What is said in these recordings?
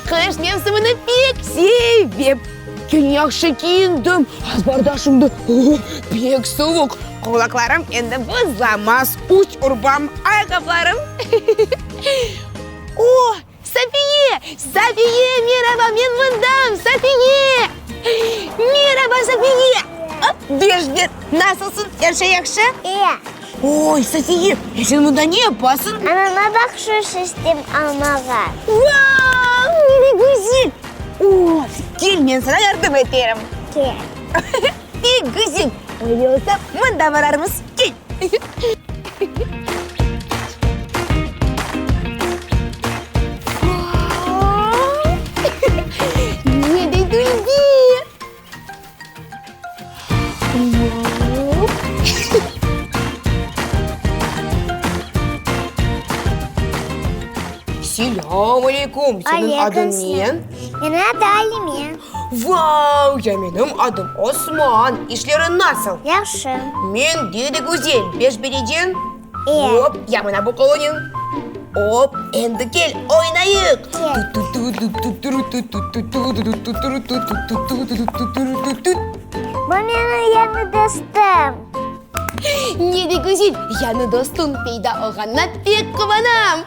Qış mevsimini pek sevem. Kün yahşı kiyindim, azbarda şimdi pek suvuq. Qulaqlarım endi vızlamaz, üç urbam, ayaqqaplarım. O, Safiye! Safiye, meraba, men mındam, Safiye! Meraba, Safiye! Op, beş bet, nasılsıñ, er şey yahşı? İyi. Oy, Safiye, ya sen mında ne yapasıñ? Anama bahşış istem almağa. Vau, ne de güzel! O, kel, men saña yardım eterim. Kel. Pek güzel! Öyle olsa, mında bararmız, kel. Ne de dülber! Selâm aleyküm! Seniñ adıñ ne? Menim adım Alime. Vau! Ya menim adım Osman. İşleriñ nasıl? Yahşı. Men de de güzel. Beş bereceñ? E. Op, ya mına bu qolunen. Op, endi kel, oynayıq. Kel. Bu menim yañı dostum. Ne de güzel, yañı dostuñ peyda olğanına pek quvanam.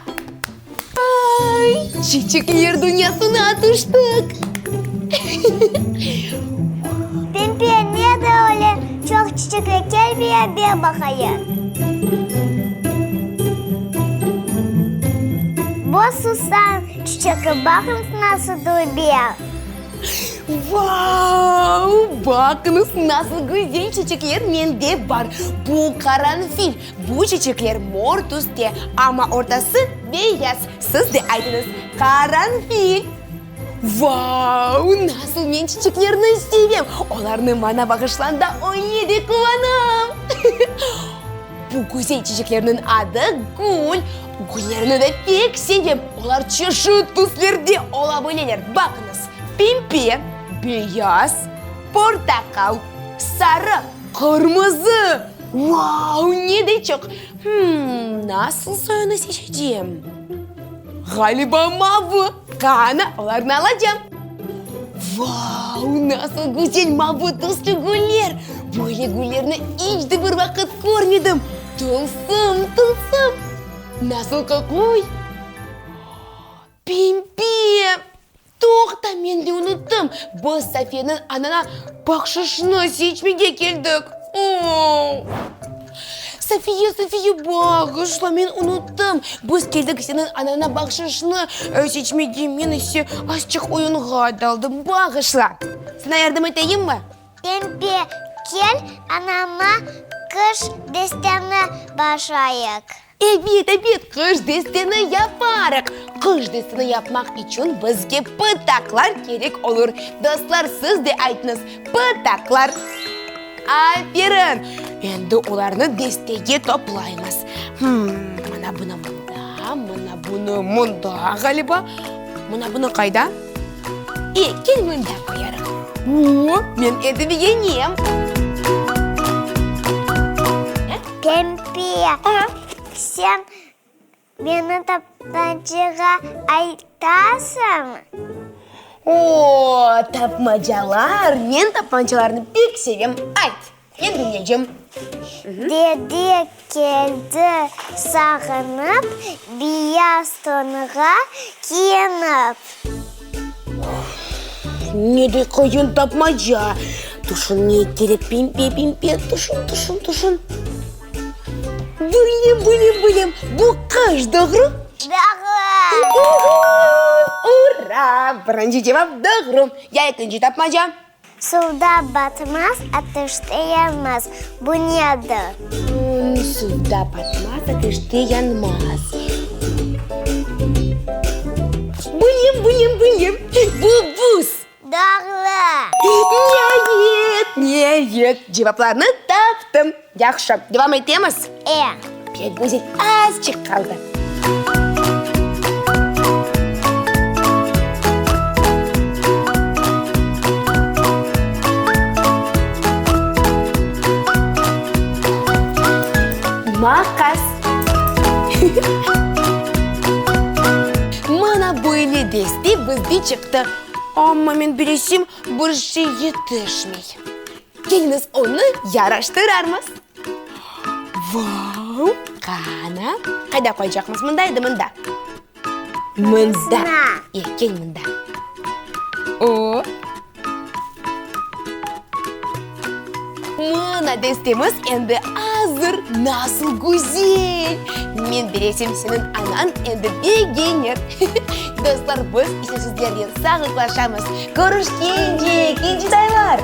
Ay, çiçekler dünyasına tüştik! Pempe, ne de öyle çoq çiçekler, kel beraber baqayıq. Bu susam çiçegi, baqıñız nasıl dülber. Vau! Baqıñız, nasıl güzel çiçekler mende bar! Bu qaranfil, Bu çiçekler mor tüste, amma ortası beyaz. Siz de aytıñız, qaranfil! Vau, nasıl men çiçeklerni sevem! Olarnı maña bağışlanda öyle de quvanam! Bu güzel çiçeklerniñ adı gül. Güllerni de pek sevem, olar çeşit tüslerde ola bileler. Baqıñız, pembe, beyaz, portaqal, sarı, qırmızı. Vau, ne de çoq! Hımm, nasıl soyunı seçecem? Ğaliba mavı! Qana, olarnı alacam. Vau, nasıl güzel mavı tüslü güller! Böyle güllerni iç de bir vaqıt körmedim. Tılsım, tılsım! Nasıl qoquy! Pembe! Toqta, men de unuttım, biz Safiyeniñ anana bahşışnı seçmege keldik. O-o! Safiye, Safiye, bağışla, men unuttım, biz keldik seniñ anana bahşışnı seçmege, men ise azçıq oyunğa daldım, bağışla. Saña yardım eteyimmi? Pembe, kel, anama qış desteni başlayıq. Ebet, ebet, qış desteni yaparıq. Qış desteni yapmaq içün bizge pıtaqlar kerek olur. Dostlar, siz de aytıñız, pıtaqlar. Aferin! Endi olarnı destege toplaymız. Hımm, mına bunı mında, mına bunı mında, ğaliba. Mına bunı qayda? E, kel mında qoyarıq. O, men endi begenem. Pembe, sen meni tapmacağa aytasıñmı? O, tapmacalar! Men tapmacalarnı pek sevem. Ayt, men diñleycem. Dede keldi sağınıp, beyaz tonğa kiyinip. Ne de qıyın tapmaca! Tüşünmek kerek, Pembe, Pembe, tüşün, tüşün, tüşün. Bilem, bilem, bilem, bu qış, doğru? Doğru! Ura! Birinci cevap doğru. Ya ekinci tapmaca? Suvda batmaz, ateşte yanmaz, bu nedir? Suvda batmaz, ateşte yanmaz. Bilem, bilem, bilem, bu buz. Doğru! Niayet, niayet, cevaplarnı taptım. Yahşı, devam etemiz? E. Pek güzel, azçıq qaldı. Maqas. Mına. Mına böyle deste bizde çıqtı. Amma men bilesem, bir şey yetişmey. Keliñiz, onı yaraştırarmız. Vau! Qana, qayda qoyacaqmız? Mında ya da mında? Mında. E, kel mında. O! Mına destemiz endi azır! Nasıl güzel! Men bilesem, seniñ anañ endi begenir. Dostlar, biz ise sizlernen sağlıqlaşamız. Körüşkence, kincitaylar!